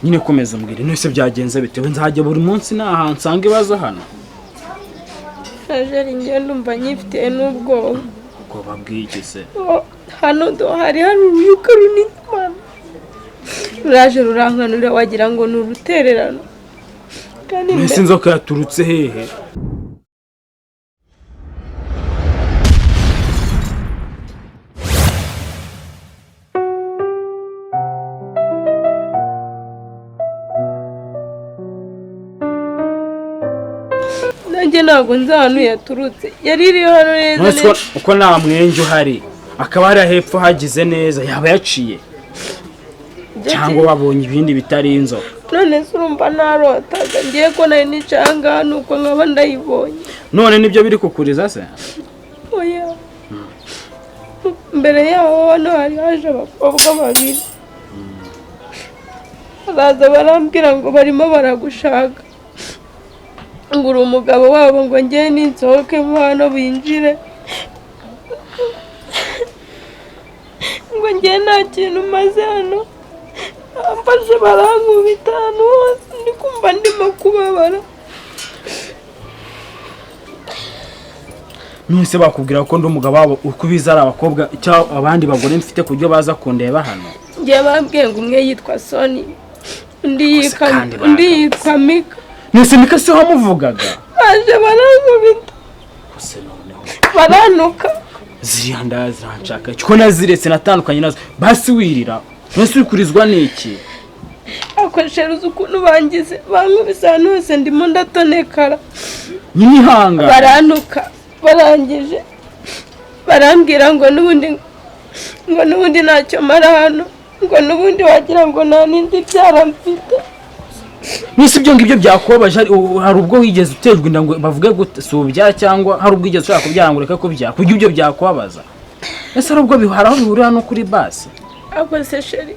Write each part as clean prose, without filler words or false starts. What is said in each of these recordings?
Nyine komeza umbwire, none byagenze bitewe nzajya buri munsi naha nsanga ibibazo hano? Najeri, njye ndumva nyifitiye n'ubwoba. Ubwoba bw'iki se? Hano hari uruyuka runini, mana, ruraje rurankanura, wagira ngo ni urutererano. Kandi Mbese inzoka yaturutse hehe? Nanjye ntabwo nzi ahantu yaturutse, yari iri hano neza. None se Neza. Uko nta mwenge uhari, akaba hari hepfo hagize neza, yaba yaciye cyangwa wabonye ibindi bitari inzoka? None se urumva narotaga? Ngiye ko nari nicaye aha ngaha, nuko nkaba ndayibonye. None nibyo biri kukuriza se? Oya, mbere yaho hano hari haje abakobwa babiri, baraza barambwira ngo barimo baragushaka, ngo uri umugabo wabo, ngo njye ninsohokemo hano binjire, ngo njye nta kintu maze hano. Bamfashe barankubita ahantu hose, ndi kumva ndimo kubabara. None se bakubwira ko ndi umugabo wabo, uko ubizi ari abakobwa cyangwa abandi bagore mfite ku buryo baza kundeba hano? Njye bambwiye ngo umwe yitwa Soni, undi yitwa Kandi undi bagarutse. yitwa Mika. None Mika si wamuvugaga? Baje barankubita. Gusa noneho Baranuka. Ziriya ndaya ziranshaka ko naziretse, natandukanye nazo. Basi wirira, none se uri kurizwa n'iki? Akoresheje ukuntu bangize, bankubise ahantu hose, ndimo ndatonekara. Nyine ihangane. Barantuka, barangije barambwira ngo n'ubundi ntacyo mara hano, ngo n'ubundi wagira ngo nta n'indi byara mfite. Nese ibyo ngibyo byakubabaje, hari ubwo wigeze uterwa inda ngo bavuge gute si ubyara, cyangwa hari ubwo wigeze ushaka kubyara ngo ureke kubyara kuburyo ibyo byakubabaza? Ese hari ubwo hari aho bihurira no kuri basi? Ako se chéri,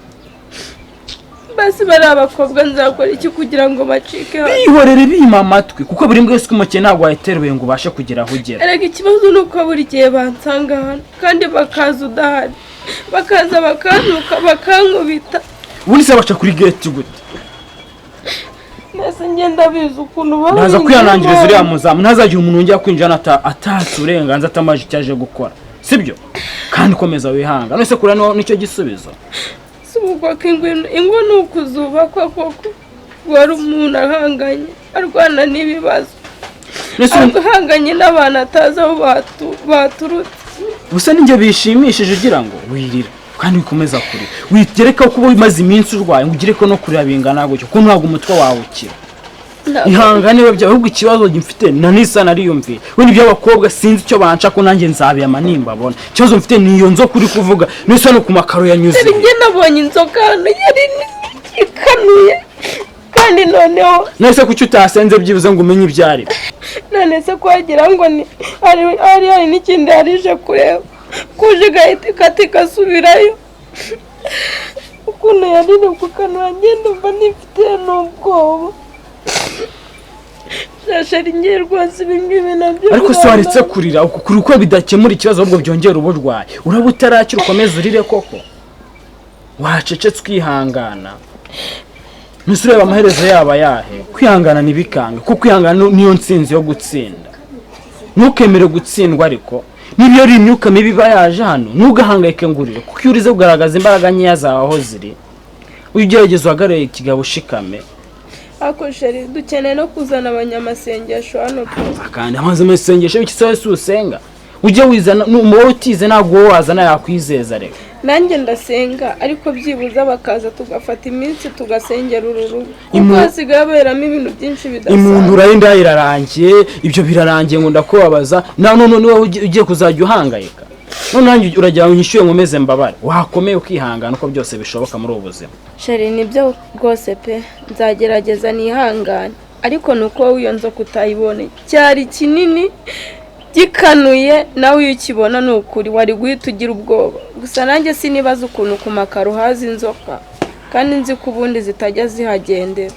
basi bari abakobwa, nzakora iki kugira ngo bacike hano? Bihorere, bima amatwi, kuko buri mbwa wese umukene ntabwo wayiteruye ngo ubashe kugera aho ugera. Erega ikibazo ni uko buri gihe bansanga hano, kandi bakaza udahari, bakaza bakantuka, bakankubita. Ubundi se baca kuri gate gute? Mbese ngenda bizi ukuntu Ndaza babingira. kwihanangiriza uriya muzamu, ntazagira umuntu wongera kwinjira atatse uburenganzira, atamaje icyo aje gukora, sibyo? Kandi komeza wihanga. None se kura nicyo gisubizo? Si ubwoko ingo ni ukuzubakwa koko, wari umuntu ahanganye, arwana n'ibibazo, None se ahanganye n'abantu atazi aho baturutse. Gusa ninjye bishimishije ugira ngo wirira kandi wikomeza kurira, wigereka ko uba umaze iminsi urwaye ngo ugire ko no kurira bingana gutyo, kuko ntabwo umutwe wawe ukira. Ihangane biba ahubwo ikibazo mfite na nisa nariyumviye we nibyo, abakobwa sinzi icyo banca ko nanjye nzabiyama nimbabona. Ikibazo mfite ni iyo nzoka uri kuvuga, nisa no ku makaro yanyuze. Dore njye nabonye inzoka hano, yari nini ikanuye, kandi noneho None kuki utasenze byibuze ngo umenye ibyo ari byo? None se ko wagira ngo ni hari n'ikindi yarije kureba, kuje igahita ikata igasubirayo, ukuntu yari iri kukanura, njye ndumva nifitiye n'ubwoba. Chéri, ngiye rwose, ibi ngibi nabyo Ariko se waretse birambaye. kurira? Uku kuri uko bidakemura ikibazo, ahubwo byongera uburwayi. Uraba utarakira, ukomeze urire koko? Wacecetse ukihangana? Mbese ureba amaherezo yaba ayahe? Kwihangana ntibikanga, kuko kwihangana niyo nsinzi yo gutsinda. Ntukemere gutsindwa. Ariko niba iyo ari imyuka mibi iba yaje hano, ntugahangayike ngo urire, kuko iyo urize kugaragaza imbaraga nkeya zawe aho ziri. Ujye ugerageza uhagarare ikigabo, ushikame. Ariko chéri, dukeneye no kuzana abanyamasengesho hano pe. Kandi amaze amasengesho y'iki se? Wese usenga ujye wizana wowe utize, ntabwo wowe wazana yakwizeza reka. Nanjye ndasenga, ariko byibuze bakaza tugafata iminsi tugasengera uru rugo, kuko hasigaye haberamo ibintu byinshi bidasanzwe. Imuntu y'inda irarangiye, ibyo birarangiye, ngo ndakubabaza na none wowe ugiye kuzajya uhangayika. None nanjye uragira ngo unyishyure nkomeze mbabare? Wakomeye ukihangana, uko byose bishoboka muri ubu buzima. Chéri, nibyo rwose pe, nzagerageza nihangane, ariko ni uko wowe iyo nzoka utayibone, cyari kinini gikanuye, nawe iyo ukibona ni ukuri wari guhita ugira ubwoba. Gusa nanjye sinibaza ukuntu ku makaro haza inzoka, kandi nzi ko ubundi zitajya zihagendera.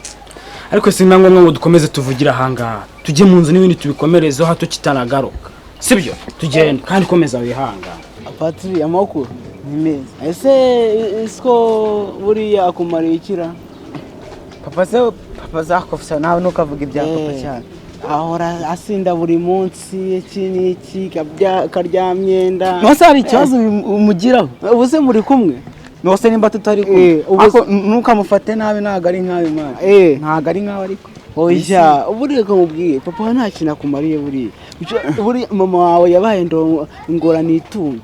Ariko si na ngombwa ngo dukomeze tuvugire ahangaha, tujye mu nzu n'ibindi tubikomerezeho hato kitanagaruka, sibyo? Tugende, kandi komeza wihangane. Patiri, amakuru ni meza. Ese isiko buriya akumariye ikira? Papa se, papa zakofsa nawe ntukavuga ibya papa cyane. Ahora asinda buri munsi, iki n'iki, karya myenda. Nose hari ikibazo umugiraho? Ubu se muri kumwe? Nose nimba tutari kumwe, Ubu ariko ntukamufate nabi, ntabwo ari nkawe mwana. Ntabwo ari nkawe ariko. Oya, buriya kamubwiye papa wawe nta kintu akumariye buriya. Buriya mama wawe yabaye ingorane itunge.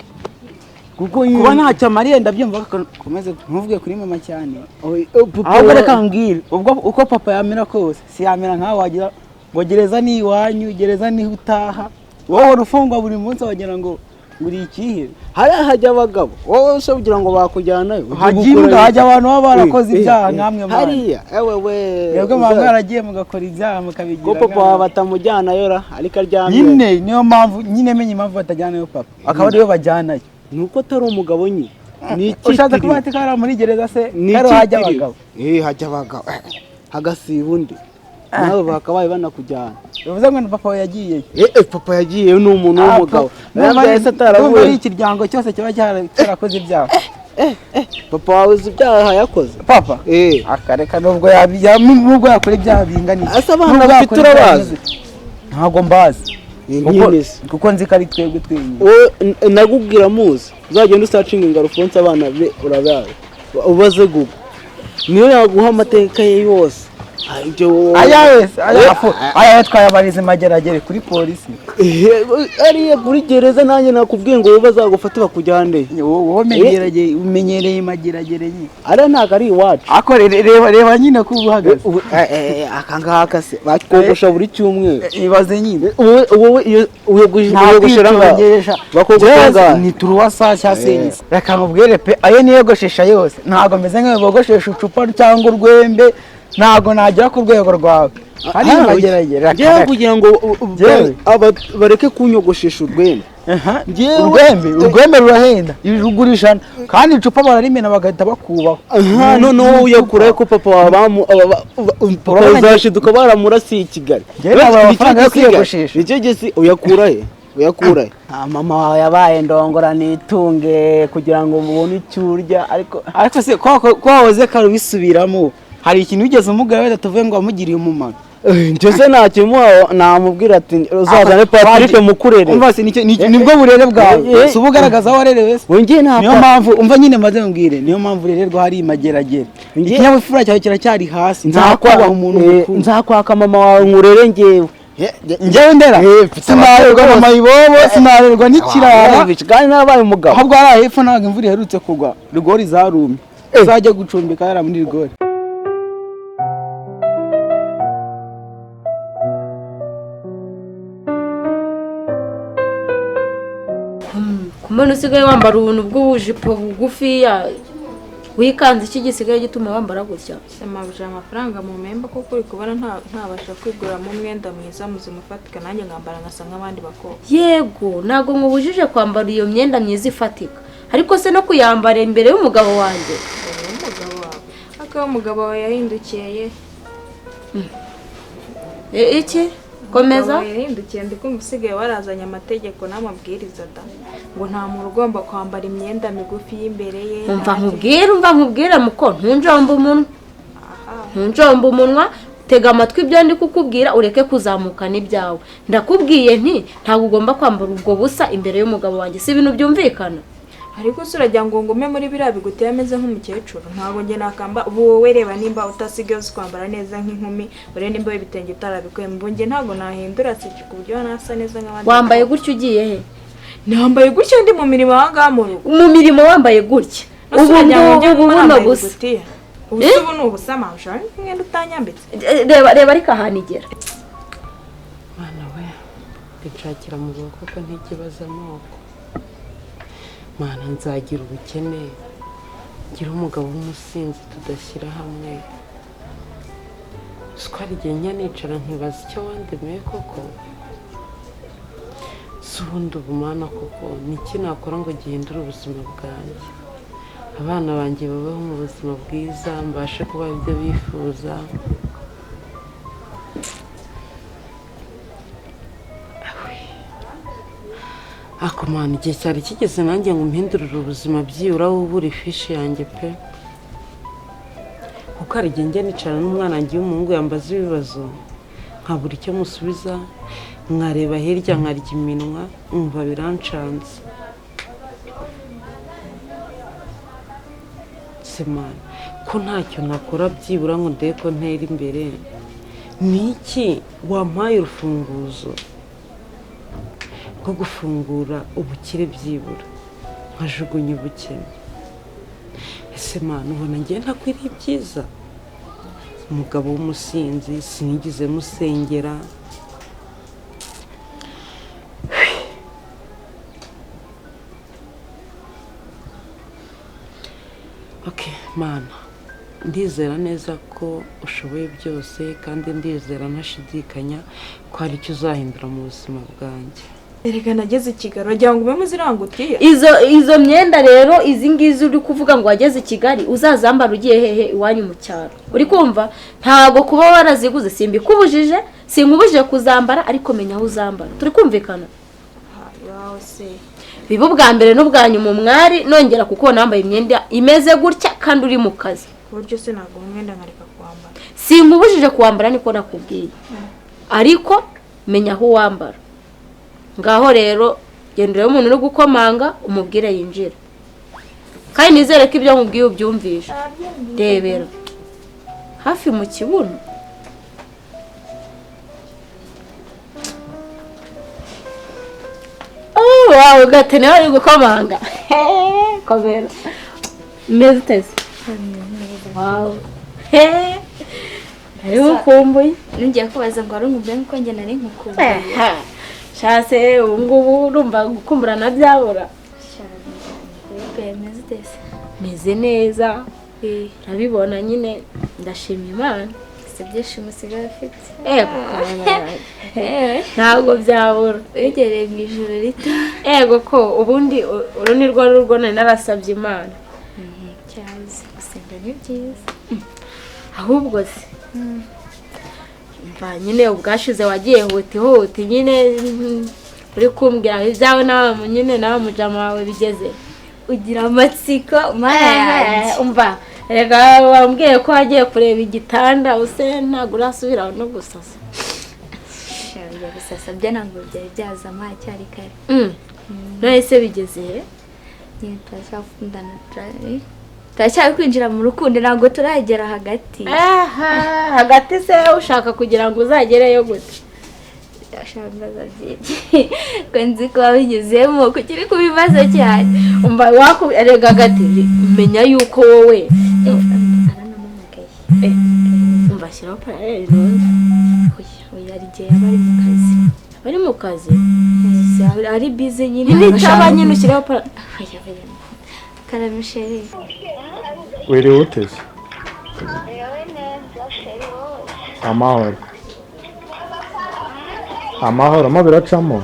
Kuko kuba ntacyo amariye ndabyumva, ariko komeze ntuvuge kuri mama cyane. Oya, papa Ahubwo reka mbwire, ubwo uko papa yamera kose si yamera nkawe wagira ngo gereza ni iwanyu, gereza niho utaha. Wowe uhora ufungwa buri munsi wagira ngo uri ikihe? Hariya hajya abagabo, wowe se ugira ngo bakujyanayo? Ujye Hajya gukora imbwa, hajya abantu baba barakoze ibyaha nkamwe mwana. Hariya ewe we. Mwebwe muba mwaragiye mugakora ibyaha mukabigira Ko papa nk'aho. wawe batamujyanayo ra, ariko aryamye. Nyine niyo mpamvu nyine menye impamvu batajyanayo papa, akaba ariyo bajyanayo. Ni uko atari umugabo nyine, ni Ushatse kuba icyitiriwe. ati kari muri gereza se Ni kari hajya icyitiriwe. abagabo? Hajya abagabo, hagasiba undi, nawe bakabaye banakujyana. Bivuze ngo ni papa we yagiye? Papa yagiye ni umuntu w'umugabo. Ndumva Yahise ndumva ari ataravuye. ikiryango cyose kiba cyarakoze ibyaha. Papa wawe uzi ibyaha yakoze? Papa? Akareka, nubwo nubwo yakora ibyaha bingana iki. Ese abana Nubwo bafite yakora ibyaha urabazi? bimeze- Ntabwo mbazi. Ni Kuko nyine se. Kuko nzi ko ari twebwe twenyine. Wowe nagubwira muzi uzagenda usacinga ngo Alphonse abana be urabazi, ubaze Google niyo yaguha amateka ye yose. Ah, ibyo wowe- Aya wese aya aya twayabarize mageragere kuri polisi. Ariya kuri gereza, nanjye nakubwiye ngo wowe bazagufate bakujyane. Wowe umenyereye mageragere nyine. Ariya ntabwo ari iwacu. Ako reba reba nyine ko uba uhagaze. Aka ngaka se bakogosha buri cyumweru? Ibaze nyine. Wowe wowe iyo uyogoshera ngaho Nta bakogosha ngaho. Ni turuwasa cya senyisi. Reka nkubwire pe, ayo niyogoshesha yose ntabwo meze nk'ayo bogoshesha icupa cyangwa urwembe, ntabwo nagera ku rwego rwawe hari mageragere. Njyewe kugira ngo Njyewe? Bareke kunyogoshesha urwembe. Njyewe- Urwembe rurahenda, rugura 100, kandi icupa bararimena bagahita bakubaho. Aha noneho uyakurayo ko papa wawe papa Urabona uzashiduka baramurasiye i Kigali. Njyewe nabura amafaranga yo kwiyogoshesha. Nicyo gisi uyakura he? Uyakura he? Mama wawe yabaye ndongora nitunge kugira ngo mubone icyo urya, ariko Ariko se ko wahoze kare ubisubiramo, hari ikintu wigeze umugabo wenda tuvuge ngo wamugiriye umumaro? Njye ntacyo namubwira ati uzazane Patrick mukurere. Umva se, nibwo burere bwawe? Si uba ugaragaza aho warerewe se? Wongeye nta Niyo mpamvu, umva nyine maze mbwire, niyo mpamvu urererwa hari imageragere. Ikinyabupfura cyawe kiracyari hasi. Nzakubaha umuntu mukuru. Nzakwaka mama wawe nkurere njyewe. Njyewe ndera? Mfite Sinarerwa ababyeyi. na mayibobo, sinarerwa n'ikirara. Kandi nabaye umugabo. Ahubwo hariya hepfo ntabwo imvura iherutse kugwa, rigori zarumye, uzajya gucumbika hariya muri rigori. Kumena usigaye wambara ubuntu bw'ubujipo bugufiya, wikanze iki gisigaye gituma wambara gutya? Semabuja, amafaranga mu mpemba kuko uri kubona ntabasha kwiguramo umwenda mwiza muzima ufatika, nanjye nkambara nkasa nk'abandi bakobwa. Yego, ntabwo nkubujije kwambara iyo myenda myiza ifatika, ariko se no kuyambara imbere y'umugabo wanjye? Ubu umugabo wawe akaba umugabo wawe yahindukiye ye. Iki komeza. Umugabo yahindukiye, ndi kumva usigaye warazanye amategeko n'amabwiriza da, ngo nta muntu ugomba kwambara imyenda migufi y'imbere ye. Umva nta nkubwire, umva nkubwire muko, ntunjombe umunwa. Aha. Ntunjombe umunwa, tega amatwi ibyo ndi kukubwira, ureke kuzamuka n'ibyawe. Ndakubwiye nti ntabwo ugomba kwambara ubwo busa imbere y'umugabo wanjye, si ibintu byumvikana? Ariko se uragira ngo ngume muri biriya biguteye ameze nk'umukecuru? Ntabwo njye nakamba ubu. Wowe reba nimba utasigaye uzi kwambara neza nk'inkumi, urebe nimba ibitenge utarabikuye ubu. Njye ntabwo nahindura si ku buryo nasa neza nk'abandi Wambaye bakobwa. gutya ugiye he? Nambaye gutya ndi mu mirimo aha ngaha mu rugo. Mu mirimo wambaye gutya? Ese Ubu uragira ngo njye ngubu ngume buno nambaye busa? ibigutiya? Ubu se ubu ni ubusa mabuja umwenda utanyambitse? Reba reba, ariko ahantu igera. Mwana we, nshakira mu bwoko kuko ntikibaza amoko. Mana, nzagira ubukene ngira umugabo w'umusinzi tudashyira hamwe. Siko hari igihe njya nicara nkibaza icyo wandemeye koko. Si ubundi ubu Mana koko ni iki nakora ngo gihindure ubuzima bwanjye, abana banjye babeho mu buzima bwiza, mbashe kubaha ibyo bifuza? Ako Mana, igihe cyari kigeze nanjye ngo mpindurire ubuzima, byibura wubure ifishi yanjye pe. Kuko Kuko hari igihe njya nicara n'umwana wanjye w'umuhungu yambaza ibibazo nkabura icyo musubiza, nkareba hirya nkarya iminwa, nkumva birancanze. Semana ko ntacyo nakora byibura ngo ndebe ko ntera imbere, ni iki wampaye urufunguzo rwo gufungura ubukire byibura nkajugunya ubukene? Ese mana ubona ngiye ntakwiriye ibyiza? Umugabo w'umusinzi sinigeze musengera. Okay, mana ndizera neza ko ushoboye byose, kandi ndizera ntashidikanya ko hari icyo uzahindura mu buzima bwanjye. Erega nageze i Kigali wagira ngo ube muzirangutiye. Izo myenda rero izi ngizi uri kuvuga ngo wageze i Kigali uzazambara ugiye hehe? Iwanyu mu cyaro. Uri kumva? Ntago kuba waraziguze simbikubujije, sinkubujije kuzambara, ariko menya aho uzambara. Turi kumvikana? Biba ubwa mbere n'ubwa nyuma umwari nongera kuko nambaye imyenda imeze gutya kandi uri mu kazi. Kuburyo se ntago umwenda nkareka kuwambara. Sinkubujije kuwambara niko nakubwiye. Ariko menya aho wambara. Ngaho rero genda urebe umuntu uri gukomanga umubwire yinjira. Kandi nizere ko ibyo nkubwiye ubyumvisha. Rebera hafi mu kibuno. Oh, wawe gate nawe uri gukomanga. Komera. Meze uteze? Wow. Nari nkukumbuye. Ngiye kubaza ngo wari unkumbuye nkuko njye nari nkukumbuye. Shase ubu ngubu urumva gukumburana byabura. Meze neza. Urabibona nyine ndashima Imana. Si byishimo usigaye ufite. Ego ntabwo byabura. Wegereye mu ijoro rito. Ego ko ubundi uru ni rwo rugo nari narasabye Imana. Cyaze gusenga ni byiza. Ahubwo se mva nyine ubwashize wagiye huti huti nyine uri kumbwira ibyawe nawe nyine nawe mujama wawe bigeze. Ugira amatsiko mana yanjye. Umva rega wambwiye ko wagiye kureba igitanda use ntabwo urasubira no gusasa. Shabya gusasa byo ntabwo byari byazama cyari kare. None se bigeze he? Nyine turacyakundana turacyari kwinjira mu rukundo ntabwo turagera hagati. Aha hagati se ushaka kugira ngo uzagereyo gute? Ashambaza byinshi ko nzi ko wabigezemo kukiri kubibazo cyane. Umva wakurega hagati menya yuko wowe aranamamagaye. Umva shyiraho paralele none. Oya ari gihe aba ari mu kazi. Bari mu kazi? Ari busy nyine. Nitaba nyine ushyiraho paralele. Oya oya. Karamishere. Wiriwe uteze? Amahoro. Amahoro mo biracamo?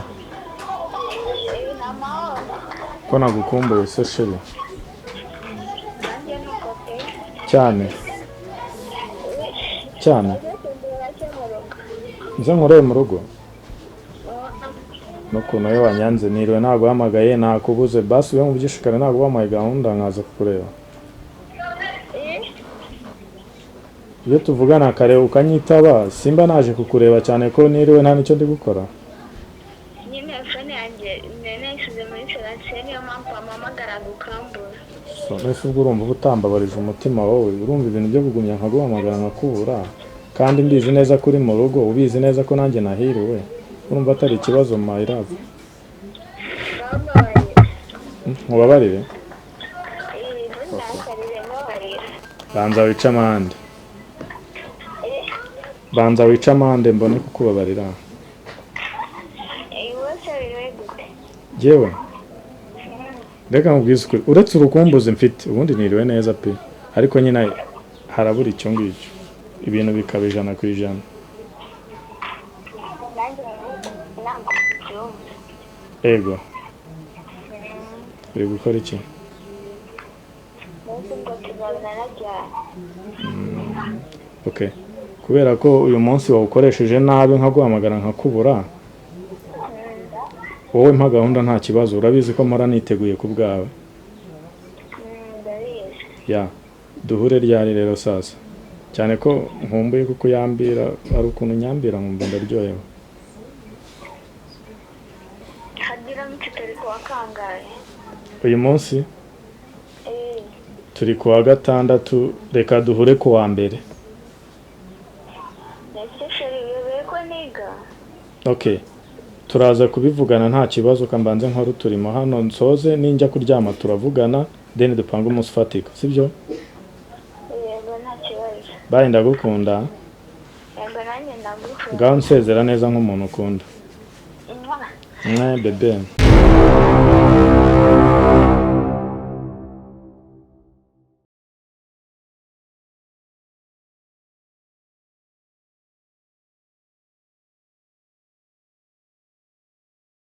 Ko nagukumbuye se sheri? Cyane. Cyane. Nze nkoreye mu rugo. Nukuntu iyo wanyanze niriwe naguhamagaye nakubuze, basi ube mu byishikare naguhamaye gahunda nkaza kukureba. Iyo tuvugana kare ukanyitaba simba naje kukureba cyane ko niriwe nta nicyo ndi gukora. Nyine phone yanjye nayishyize muri silencieux niyo mpamvu wampamagara gukambura. So mbese ubwo urumva utambabarije umutima wowe, urumva ibintu byo kugumya nkaguhamagara nkakubura kandi mbizi neza ko uri mu rugo, ubizi neza ko nanjye nahiriwe, urumva atari ikibazo my love. Nkubabarire? Banza wice amande. Banza wice amande mbone kukubabarira. Yewe reka nkubwize ukuri, uretse urukumbuzi mfite ubundi niriwe neza pe, ariko nyine harabura icyo ngicyo ibintu bikaba 100%. Ego uri gukora iki? Okay, kubera ko uyu munsi wawukoresheje nabi nkaguhamagara nkakubura, wowe mpa gahunda nta kibazo, urabizi ko mpora niteguye ku bwawe. Ya duhure ryari rero sasa? Cyane ko nkumbuye kuko yambira, hari ukuntu nyambira nkumva ndaryohewe. Hagira turi kuwa kangahe? Uyu munsi turi kuwa gatandatu, reka duhure kuwa mbere. Ese chéri, uyobeye ko niga? Okay, turaza kubivugana, nta kibazo. Kambanze nkora uturimo hano nsoze, ninjya kuryama turavugana, then dupange umunsi ufatika, sibyo? Yego, nta kibazo. Bye, ndagukunda. Yego, nanjye ndagukunda. Ngaho nsezera neza nk'umuntu ukunda. Mwah. Mwe bébé.